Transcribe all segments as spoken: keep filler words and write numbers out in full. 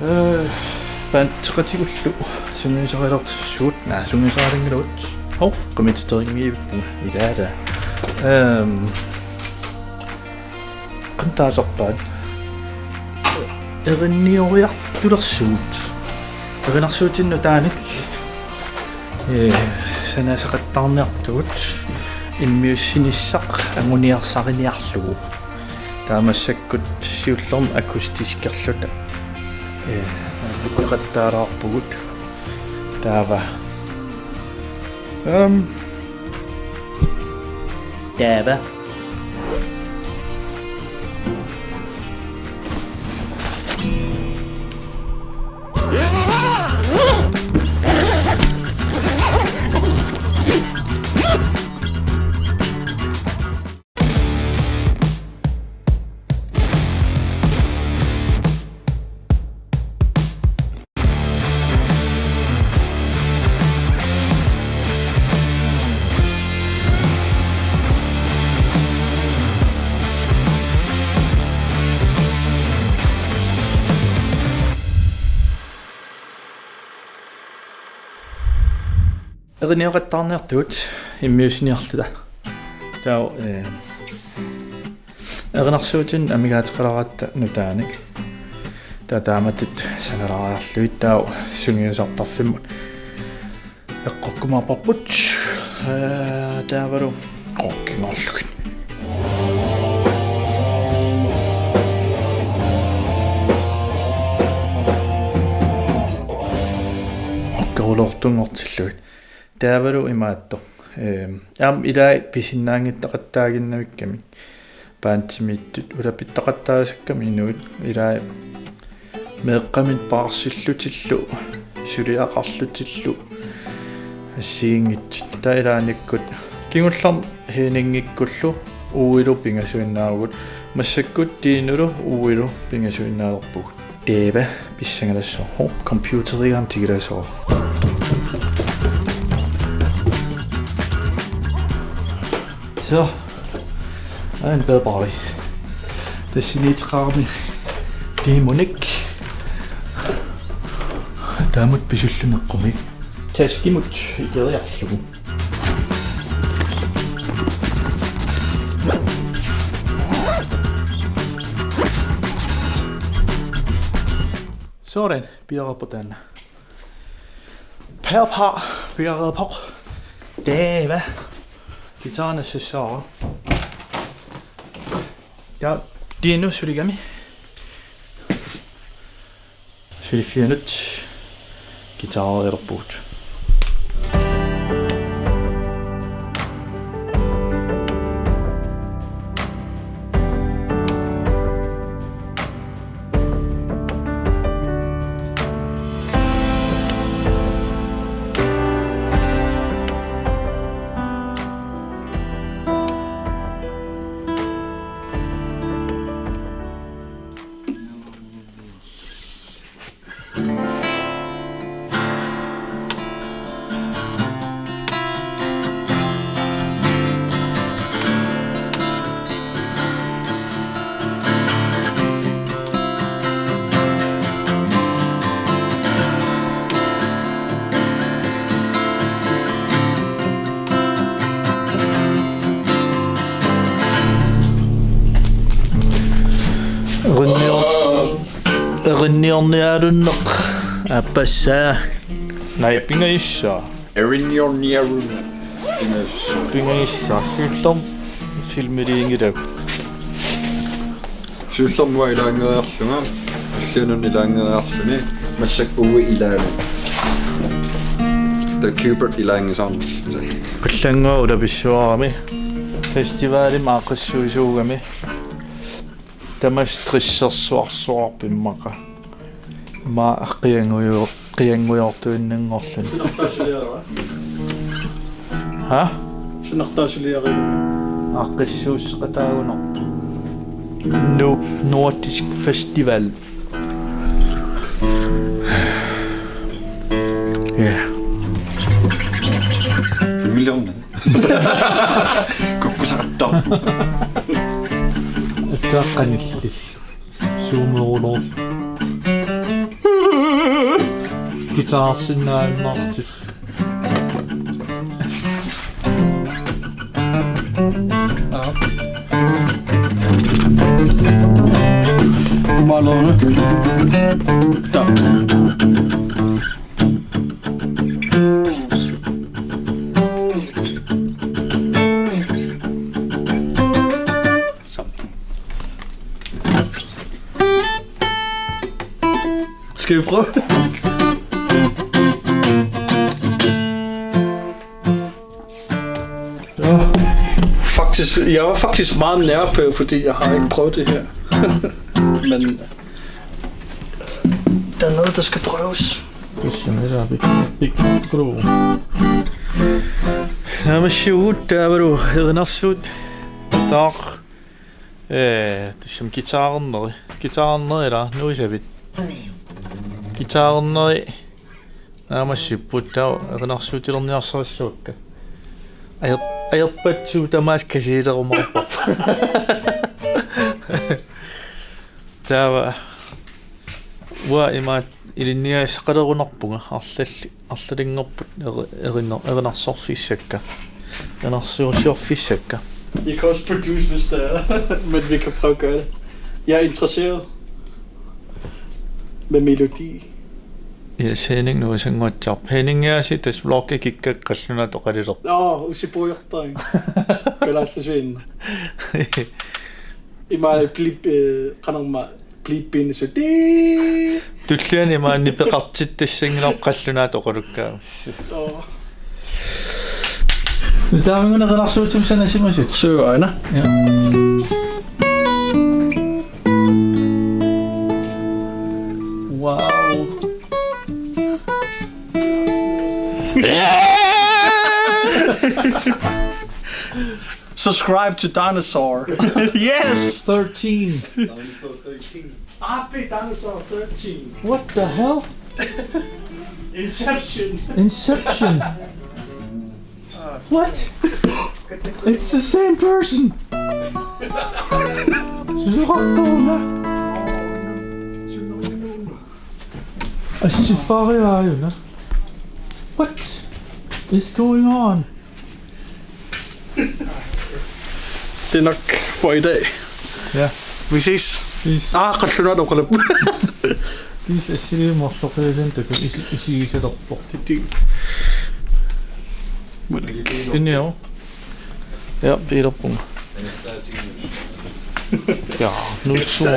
Øh, bandeqatigullu sungiusarilersugut, naa, sungiusarilersugut. Hov, qimiteqqinngiivippunga ilaata. Øhm, qanoq taasarpaat? Erinnioriartulersugut. Erinarsuutinut taanik. Ee, sanaseqattaarniartugut immiussinissaq anguniarsariniarlugu. Taava massakkut siullermik akustiskerluta. Ee, peqattaalaarpugut. Taava. Øhm. Taava. Erinioqattaarniartugut immiussiniarluta. Taava, ee, erinarsuutinik amigaateqaleratta nutaanik. Taava taamatut sanalaariarlugit taava sungiusartarfimmut eqqukkumaarparput. Ee, taavalu oqqinnarlugit. Oqqeruloortunngortillugit. Taavalu imaattoq. Ehm, aamma ilai pisinnaanngittaqattaaginnavigami. Bandimiittut ulapittaqattaasakkamik inuit ilai meeqqamik paarsillutillu, suliaqarlutillu assigiinngitsut. Taava ilaannikkut kingullermik Henningikkullu Uilu pingasuinnaavugut. Massakkut Dinolu Uilu pingasuinnaalerpugut. Taava pissangalassaaq. Hov, computeriga tigilaassaaq. Så. Aana peppari. Tassaniittoqarami Demonik. Taamatut pisulluni eqqumiik. Taskimut ikeriarlugu. Sådan, piareerpoq taanna. Peppar, piareerpoq. Taava. Guitarinassassaara. Ja, Dino suligami. Suliffianut guitarilerpugut. Erinnior-, erinniorniarunneq aappassaa. Naa, pingajussaa. Erinniorniarunneq pingajussaa. Pingajussaa. Siullermik filmiliinngilagut. Siullermik uanga ilaanngeriarlunga, Allianut ilaanngeriarluni, massakkut Uwe ilaanni. Taava Gilbert ilaanngisarnerlu. Qallannguaq ulapissuarami. Festivalimi aaqqissuisuugami. Tamassi tressersuarsuarput immaqa. Immaqa qiannguju-, qianngujoortuinnanngorluni. Sunartaasuliara? Ha? Sunartaasuliara? Aaqqissuusseqataagunarpoq. Nuuk Nordisk Festival. Ja. Filmiliorna. Kukkusaqattaarpoq. Attaqqanilli. Suumeruloor. Guitarsinnaajunnarlutik. Umalorne. Ta. Så. Skal vi prøve? Ja. Faktisk, jeg var faktisk meget nær på, fordi jeg har ikke prøvet det her. Men der er noget, der skal prøves. Tassa meeraa pik-, pikkukku. Naammassivugut taavalu erinarsuut. Taaq. Ee, tassami guitarerneri. Guitarerneri ilaa, nuisavit. Guitarerneri naammassipput, taava erinarsuutilerniarsarissavakka. Ajor-, ajorpassuit tamaasa kasiilerumaarparput. Taava uanga imaattoq ilinniagaqalerunarpunga, arlalli-, arlalinngorput eri-, erinner-, erinarsorfissakka. Erinarsorsiorfissakka. Jeg kan også produce, hvis det er. Men vi kan prøve at gøre det. Jeg er interesseret med melodi. Ja, Henning, nu er sådan godt job. Henning, jeg har set det vlog, jeg gik godt, godt, når du gør det op. Nå, usipuujortarin. Kalaallisuinnaq. Ima blip, eh, qanormaa blippinissut. Dii. Tulliani imaanni peqartittassanngilaq qallunaat oqalukkaamassa. Oo. Taamanguna erinarsuutit sanasimasut. Suu aana. Ja. Wow. Subscribe to Dinosaur. Yes! Thirteen. Dinosaur thirteen. Happy Dinosaur thirteen. What the hell? Inception. Inception. What? It's the same person. Susoqartoruna. Assiffaariaajuna. What is going on? Det er nok for i dag. Ja. Vi ses. Peace. Ah, qallunaat oqaluk. Peace, assiliimmut marloqiusan taku isi-, isigisalerpoq. Titi. Malik. Inniu. Ja, piilerpunga. Ja, nu er det sur.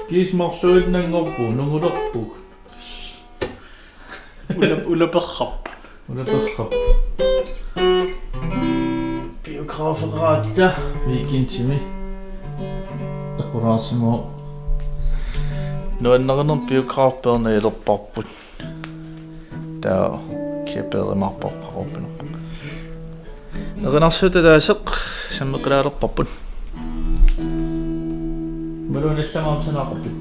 Kiis marluinnanngorpugut, nungulerpugut. Ula-, ulaperrap. Ulaperrap. Biograferatta weekendimi. Eqqularsimavoq. Nuannarinermi biograf peerneq ilerparput. Taava kiapeerimaarpoq qaqorpinerpoq. Erinarsuutit ataaseq sammeqilaalerparput. Maluunallamaatsanaaqarpit.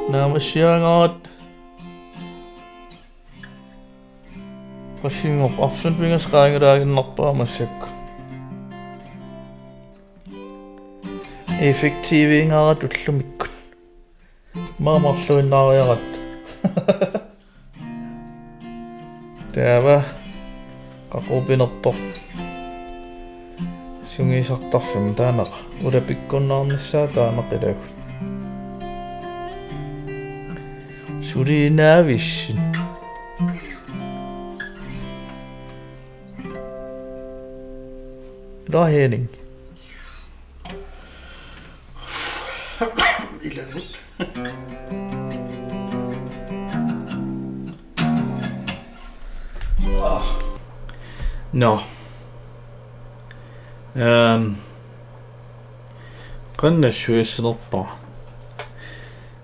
Naammassigaangarat. Qassinngorpoq arfineq-pingasut qaangiulaaginnarpara massakkut. Effektiviingarat ullumikkut. Mamarluinnaariarat. Taava qaqorpinerpoq. Sungiusartarfimmi taaneq. Ulapikkunnaarnissaa taaneq ilagut. Suliinnaavissut. Ilaa Henning. Ilannut. Nå. Ehm. Qanoq nassuiassilerpara.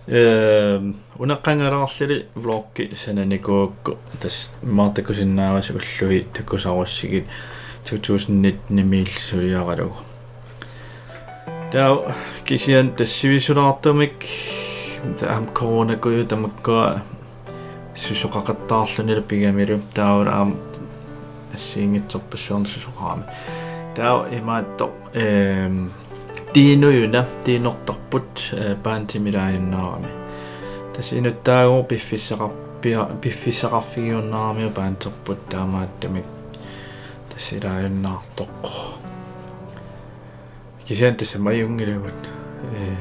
Ehm, una qangalaarlili vloggi sananikuugakku tassa immaqa takusinnaavasi ullui takusarussigit to tusind nitten-imiilli suliaralugu. Taava kisianni tassa sivisulaartumik taava coronakuju tamakkua susoqaqattaarlunilu pigamilu taava aamma assigiinngitsorpassuarnik susoqarami. Taava imaattoq, ehm, Dino-una, Dinortarput, eh, bandimik ilaajunnaarami. Tassa inuttaagu piffissaqarpia-, piffissaqarfigiunnaaramiuk banderput taamaattumik tassa ilaajunnaartoq. Kisianni tassa ajunngilaq, eh,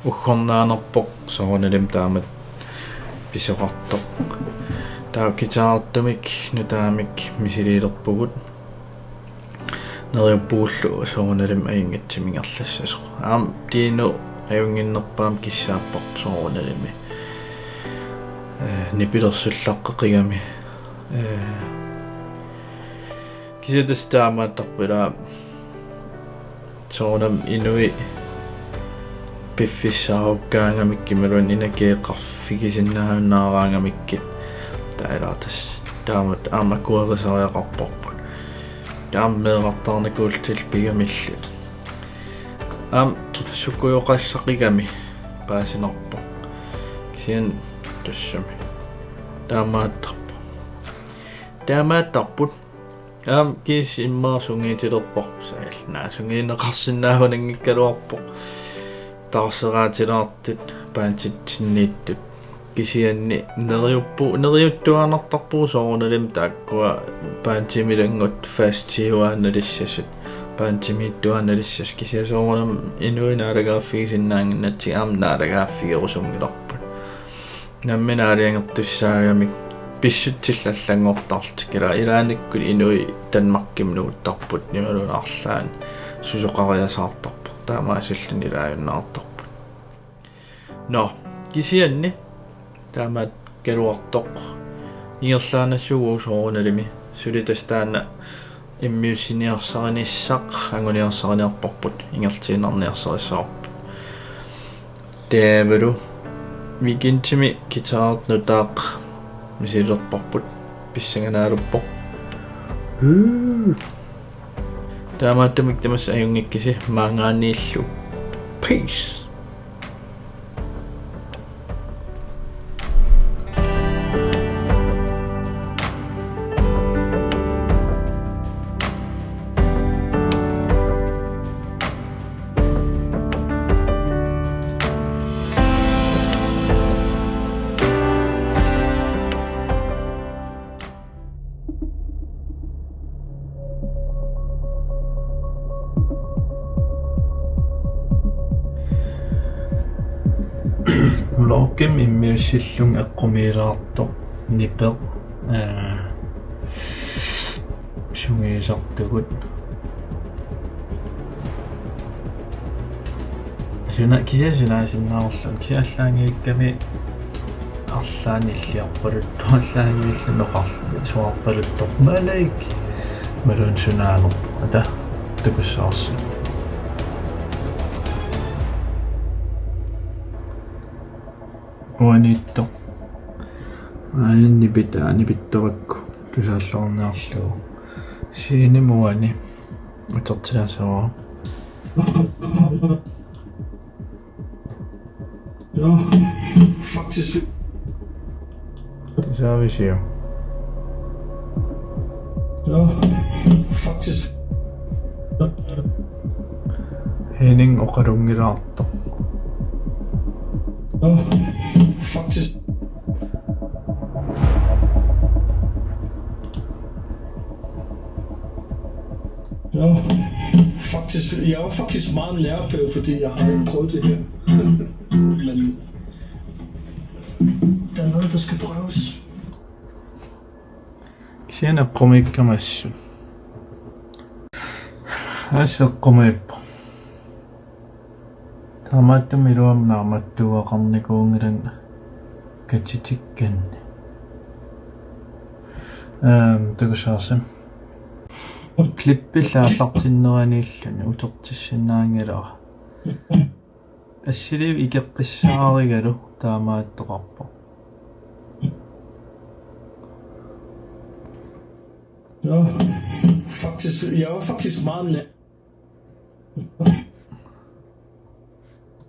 uggornaanerpoq soorunalimi taamatut pisoqartoq. Taava guitarertumik nutaamik misiliilerpugut. Neriuppugullu soorunalimi ajunngitsumik ingerlassasoq. Aamma Dino ajunnginnerpaamik kissaapparput soorunalimi. Eh, nipilersullaqqeqigami. Eh, kisianni tassa taamaattarpoq ilaa soorunami inuit piffissaarukkaangamikkit imaluunniit inakeeqqarfigisinnaajunnaaraangamikkit. Taava ilaa tassa taamatut aamma akuerisariaqarparput. Aamma meerartaarnikuullutillu pigamilli. Aamma sukujoqassaqigami paasinarpoq. Kisianni tassami. Taamaattarpoq. Taamaattarput. Aamma kiisa immaqa sungiutilerparput, saalnaa sungiunneqarsinnaagunanngikkaluarpoq. Taarseraatilaartut, banditsinniittut. Kisianni neriuppu-, neriuttuaannartarpugut soorunalimi taakkua bandimilannguit festivaanalissasut, bandimiittuaannalissasut, kisianni soorunami inuit naalagaaffigisinnaannginnatsigit aamma naalagaaffigerusunngilarput. Nammineq aalajangertussaagamik pissutsillu allanngortarlutik, ilaa ilaannikkut inuit Danmarkimi nukuttarput imaluunniit arlaanni susoqariasaartarput, taamaasilluni ilaajunnaartarput. Nå, kisianni taamaattoqaluartoq ingerlaannassaaq soorunalimi, suli tassa taanna immiussiniarsarinissaq anguniarsariniarparput, ingerlaannarniarsarissavarput. Taavalu weekendimi guitarertut nutaaq misililerparput, pissanganaaluppoq. Huu. Taamaattumik tamassi ajunngikkisi maanngaanniillu. Peace. Vlogimi immiussillunga eqqumiilaartoq nipeq, eh, sungiusartugut. Suna-, kisianni sunaasinnaavarlugu, kisianni allaanngilikkami arlaannik illiarpaluttoq, allaanngilluinnaq oqarl-, suaarpaluttoq, Malik, imaluunniit sunaanerpoq, ata, takussavarsi. Uaniittoq. Aajunngipit, aajunngipittorakku tusaalluarniarlugu. Siini muani utertilaassaanga. Ja, faktisk. Tassa visio. Ja, faktisk. Henning oqalunngilaartoq. Ja, faktisk. Ja, faktisk. Jeg var faktisk meget nær på, fordi jeg har ikke prøvet det her. Men der er noget, der skal prøves. Kisianni eqqumiikkama assut. Assut eqqumiippoq. Taamaattumik iluamik naammattuugaqarnikuunngilanga katitikkanni. Ehm, takussavarsi. Klippillu aallartinneraniilluni utertissinnaanngilara. Assiliivik ikeqqissaarigalu taamaattoqarpoq. Ja, faktisk, jeg var faktisk meget nær.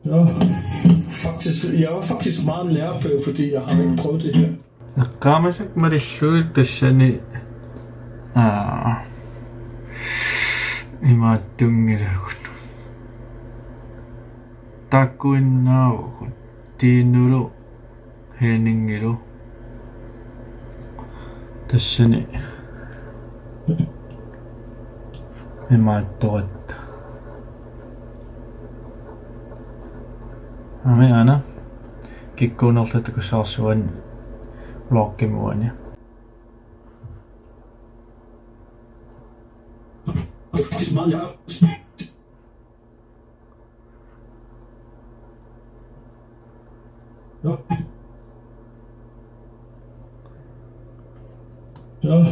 Ja, faktisk, jeg var faktisk meget nær på, fordi jeg har ikke prøvet det her. Eqqaamasakka malillugit tassani, aa, imaattunngilagut. Taakkuinnaavugut Tiinulu Henningilu tassani imaattoratta. Aamma aana kikkuunerluta takussavarsi uani vloggimi uani. Ja. Ja,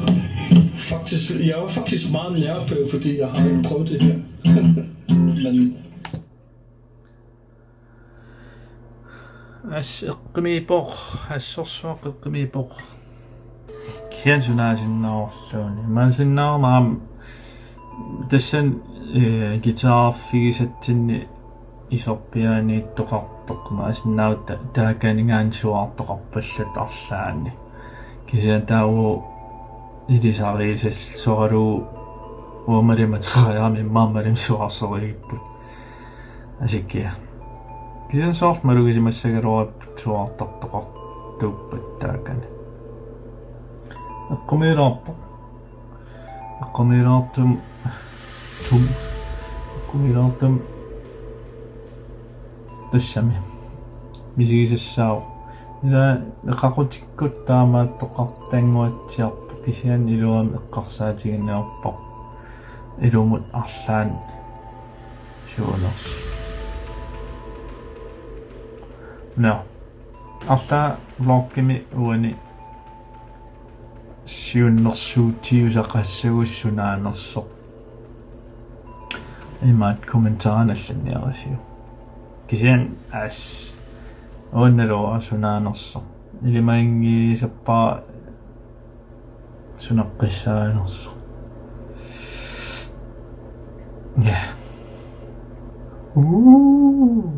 faktisk, jeg var faktisk meget nervepirret, fordi jeg har ikke prøvet det her. Men as eqqimiippoq, assorsuaq eqqimiippoq. Kisianni sunaasinnaavarluunniit. Maasinnaavarma aamma tassani, eh, guitarfigisatsinni isorpiaaniittoqartoq. Maasinnaavat ta-, taakaninngaanniit suaartoqarpallat arlaanni. Kisianni taava ilisarisassaralugu uanga malimmat qariarami immaqa malimmat suaarsorujuupput. Asikkia. Kisianni soorlu malugisimassagaluarput suaartartoqartuuppat taakani. Eqqumiilaarpoq. Eqqumiilaartum-, tum-, eqqumiilaartum-, tassami. Misigisassaavoq. Ila eqaqutikkut taamaattoqartannguatsiarpoq kisianni iluamik eqqarsaatigineqarpoq. Ilumut arlaannik siunersuut. Nå. Arlaat vloggimi uani siunnersuutigisaqassagussiuk sunaanersoq. Imaat kommentarini allanniarisiuk. Kisianni as uannalu sunaanersoq. Ilimaginngisappara sunaqqissaanersoq. Ja. Uu.